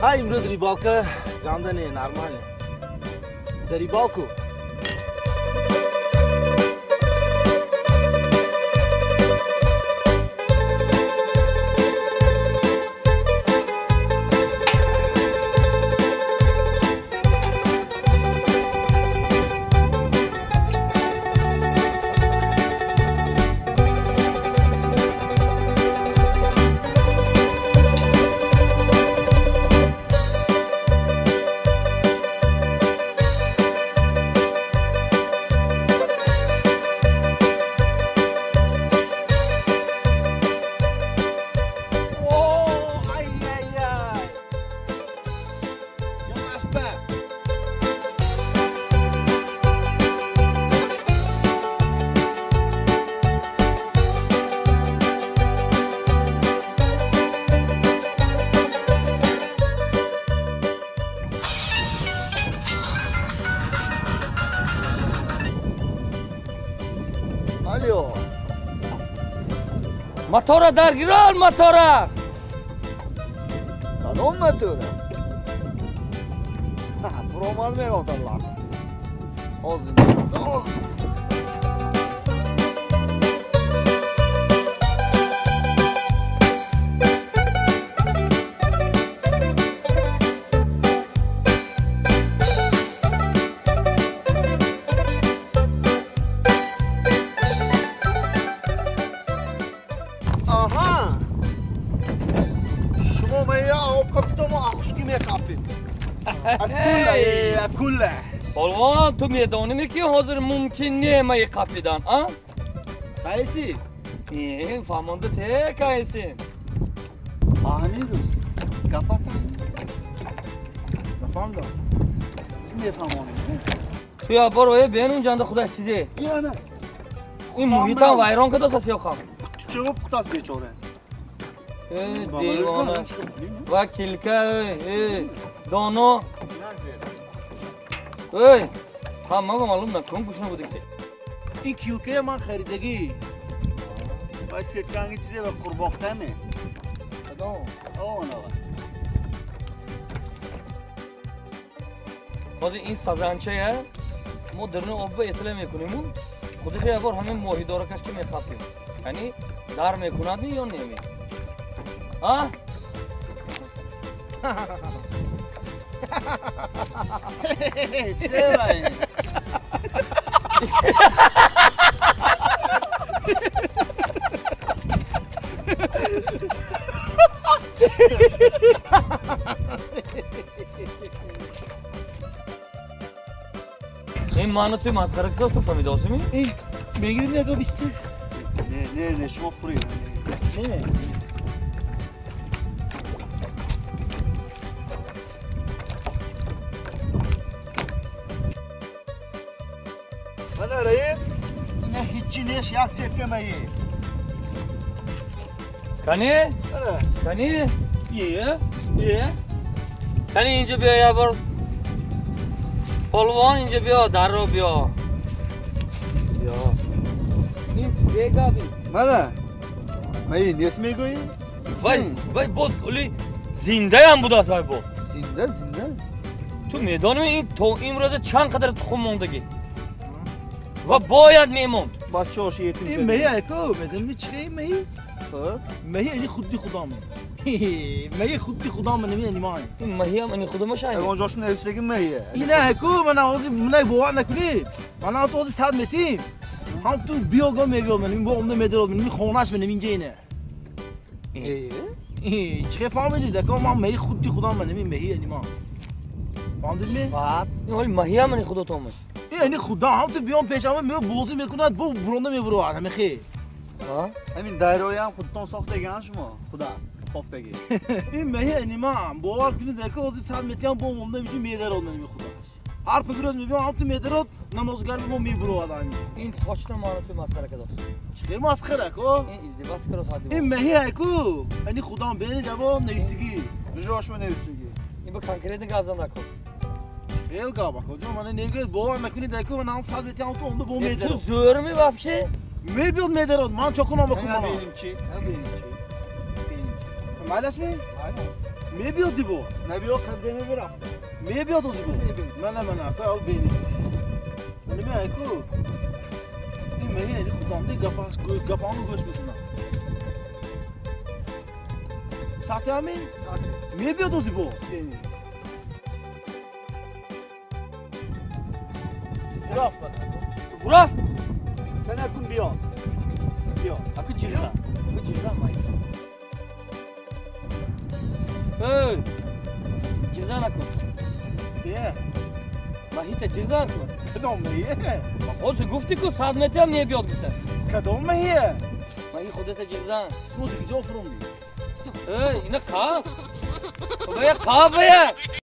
Хай имрӯз рибалка ганда не, нормально. За рибалку. Мотора даргирол, мотора! Кадом мотора? Пуромад меготаллар. Ҳозир, ҳозир. Полвон, ту медонӣ ки ҳозир мумкин не маи қапидан, а? Кайси? Не, фаҳмонда те кайси. Фаҳмидус. Гапата. Нафаҳмидам. Мефаҳмонем. Ту я бор ое бен унҷанда худаш чизе. Яна. Ин муҳитам вайрон кардааст ёхам. Чего пухтааст бечора? Э, девона. Ва килка, э, доно. Эй, ҳама ба маълум накун гӯшна будик. Ин килкая ман харидагӣ. Вай сетканги чизе ва қурбоқтаме? Кадом? Онава. Ҳозир ин сазанчая мо даруни обба эътила мекуниму худаш як бор ҳамин моҳидоракаш ки мехапем. Яъне дар мекунадми ё неме? А? Чӣ вай? Ин маъно туи масхара кисоз ту фаҳмидосими? Мегирим яго бисти? Не, не, не, шумо хӯред. Не. Мана раис, ина ҳичи неш як сетка маи. Кани? Кани? Е, е. Кани инҷо биё як бор. Полвон инҷо биё, дарро биё. Биё. Ин чизе габи? Мана. Маи нест мегӯӣ? Вай, вай боз ули зиндаям будааст вай бо. Зинда, зинда. Ту медонӣ ин то имрӯза чанд қадар тухм мондагӣ? Ва бояд мемонд. Бачаҳош етим. Ин маи айко, медонӣ чӣ маи? Маи ани худди худам. Маи худди худам нами ани ман. Ин маҳиам ани худама шай. Ягон ҷошм нависдаги маҳия. Ина айко, ман ҳозир ман бовар накунӣ. Ман ту ҳозир сад метим. Ҳам ту биёго мебиёд ман ин бо омда медарод ман ин хонаш ман инҷа ина. Чӣ фаҳмидӣ? Ако ман маҳи худди худам ман ин маҳи ани ман. Фаҳмидӣ ми? Ин ҳоли маҳиам ани худатон аст. Ин ани худам ҳам ту биём пешама мео бозӣ мекунад бо буронда мебурад ҳамихе. Ҳамин дайроям худтон сохтагиан шумо? Худа бофтагӣ. Ин маҳи ани ман бовар кунед ако ҳозир сад метиям бо омда инҷа медарод ман ин худаш. Ҳар пагирӯз мебиём ҳам ту медарод намозгар бо мебурад ани. Ин точно маъно ту масхара кардааст. Чӣ масхара ко? Ин издивоҷ кардааст. Ин маҳи айку ани худам бени ҷавоб навистагӣ. Ҷошма навистагӣ. Ин ба конкретно гап зан ако. Хел гап ако ҷон мана негӯед бовар накунед ако ман ҳам сад метиям ту омда бо медарод. Ту зӯрми вообще? Мебиёд медарод ман чо кунам ако ман. Беним чи? Беним чи? Майлаш ми? Мебиёд дибо? Набиёд қабде мебирафта. Мебиёд дибо? Мана мана, то ав бени. Ними айку. Ин меҳи ини худамди гапаш гапаму гӯш мекунам. Сати ами? Мебиёд дибо? Бурафт мана. Бурафт? Кана кун биёд. Биёд. Аку ҷирза. Аку ҷирза май. Эй! Ҷирза накун. Е. Маҳита ҷирза накун. Кадом маҳие? Ҳозир гуфтӣ ку 100 метрам мебиёд гуфта. Кадом маҳие? Маҳи худата ҷирза. Шумо диги ҷо фуромдӣ? Эй, ина қаб. Бая қаб бая.